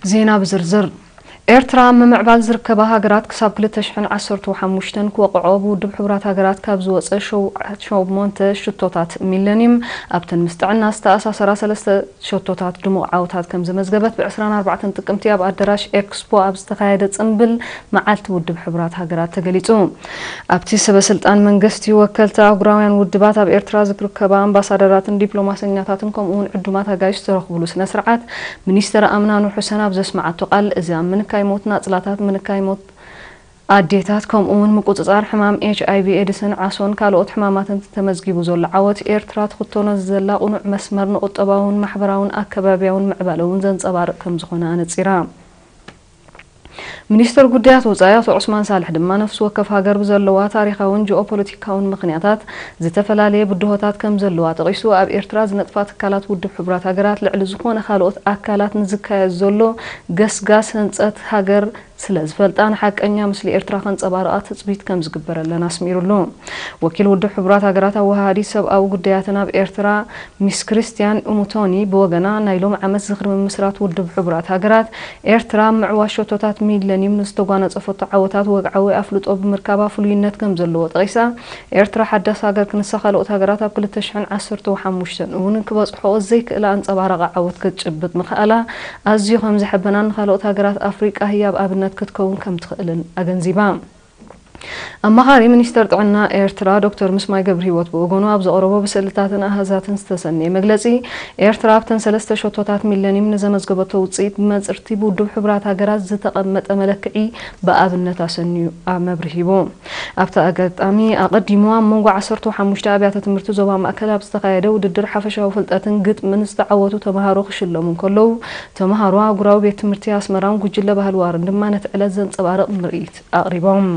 ዜና ብዝርዝር። ኤርትራ ኣብ ምምዕባል ዝርከባ ሃገራት ክሳብ ክልተ ሽሕን ዓሰርተ ሓሙሽተን ክወቕዖ ብውድብ ሕቡራት ሃገራት ካብ ዝወፀ ሸው-፣ ሸሞንተ ሽቶታት ሚለኒየም ኣብተን ምስ ጥዕና ዝተኣሳሰራ ሰለስተ ሸቶታት ድሙቕ ዓወታት ከም ዘመዝገበት ብ ዕስራን ኣርባዕተን ጥቅምቲ ኣብ ኣዳራሽ ኤክስፖ ኣብ ዝተኻየደ ጽምብል መዓልቲ ውድብ ሕቡራት ሃገራት ተገሊጹ። ኣብቲ ሰበ ስልጣን መንግስቲ፣ ወከልቲ ኣህጉራውያን ውድባት፣ ኣብ ኤርትራ ዝርከባ ኣምባሳደራትን ዲፕሎማሰኛታትን ከምኡ እውን ዕዱማት ኣጋይሽ ዝተረኽብሉ ስነ ስርዓት፣ ሚኒስተር ኣምናኑ ሑሰን ኣብ ዘስመዓቶ ቃል፣ እዚ ኣብ ምንካይ ሞት ናጽላታት፣ ምንካይ ሞት ኣዴታት፣ ከምኡ እውን ምቁጽጻር ሕማም ኤች ኣይ ቪ ኤድስን ዓሶን ካልኦት ሕማማትን ተመዝጊቡ ዘሎ ዓወት፣ ኤርትራ ትኽተሎ ዘላ ቅኑዕ መስመር ንቁጠባውን ማሕበራውን ኣከባቢያውን ምዕባለ እውን ዘንጸባርቕ ከም ዝኾነ ኣነጺራ። ሚኒስተር ጉዳያት ወጻኢ ኣቶ ዑስማን ሳልሕ ድማ፣ ነፍሲ ወከፍ ሃገር ብዘለዋ ታሪኻውን ጂኦፖለቲካውን ምኽንያታት ዝተፈላለየ ብድሆታት ከም ዘለዋ ጠቒሱ፣ ኣብ ኤርትራ ዝነጥፋ ትካላት ውድብ ሕቡራት ሃገራት ልዕሊ ዝኾነ ካልኦት ኣካላት ንዝካየድ ዘሎ ገስጋስ ህንጸት ሃገር ስለ ዝፈልጣ፣ ንሓቀኛ ምስሊ ኤርትራ ከንጸባርቓ ትጽቢት ከም ዝግበረለን ኣስሚሩሉ። ወኪል ውድብ ሕቡራት ሃገራት ኣወሃሃዲት ሰብኣዊ ጉዳያትን ኣብ ኤርትራ ሚስ ክርስቲያን ኡሙቶኒ ብወገና፣ ናይ ሎም ዓመት ዝኽሪ ምምስራት ውድብ ሕቡራት ሃገራት፣ ኤርትራ ኣብ ምዕዋት ሸቶታት ሚለኒየም ንዝተጓነጸፈቶ ዓወታት ወግዓዊ ኣፍልጦ ብምርካባ ፍሉይነት ከም ዘለዎ ጠቒሳ፣ ኤርትራ ሓዳስ ሃገር ክንሳ ካልኦት ሃገራት ኣብ ክልተ ሽሕን ዓሰርተ ሓሙሽተን እውን ክበጽሕኦ ዘይክእላ ኣንጸባራቒ ዓወት ክትጭብጥ ምኽኣላ ኣዝዩ ከም ዘሐበናን ንኻልኦት ሃገራት ኣፍሪቃ ህያብ ኣብነት ክትከውን ከም ትኽእልን ኣገንዚባ። ኣማኻሪ ሚኒስተር ጥዕና ኤርትራ ዶክተር ምስማይ ገብረሂወት ብወገኑ ኣብ ዘቕረቦ ብስእልታትን ኣሃዛትን ዝተሰነየ መግለጺ፣ ኤርትራ ኣብተን ሰለስተ ሸቶታት ሚለኒየም ንዘመዝገበቶ ውጽኢት ብመጽርቲ ብውድብ ሕቡራት ሃገራት ዝተቐመጠ መለክዒ ብኣብነት ኣሰንዩ ኣመብርሂቡ። ኣብቲ ኣጋጣሚ ኣቐዲሙ ኣብ መንጎ ዓሰርተ ሓሙሽተ ኣብያተ ትምህርቲ ዞባ ማእከል ኣብ ዝተኻየደ ውድድር ሓፈሻዊ ፍልጠትን ግጥምን ዝተዓወቱ ተምሃሮ ክሽለሙ እንከለዉ፣ ተምሃሮ ኣህጉራዊ ቤት ትምህርቲ ኣስመራን ጉጅለ ባህሊ ዋርን ድማ ነቲ ዕለት ዘንጸባርቕ ምርኢት ኣቕሪቦም።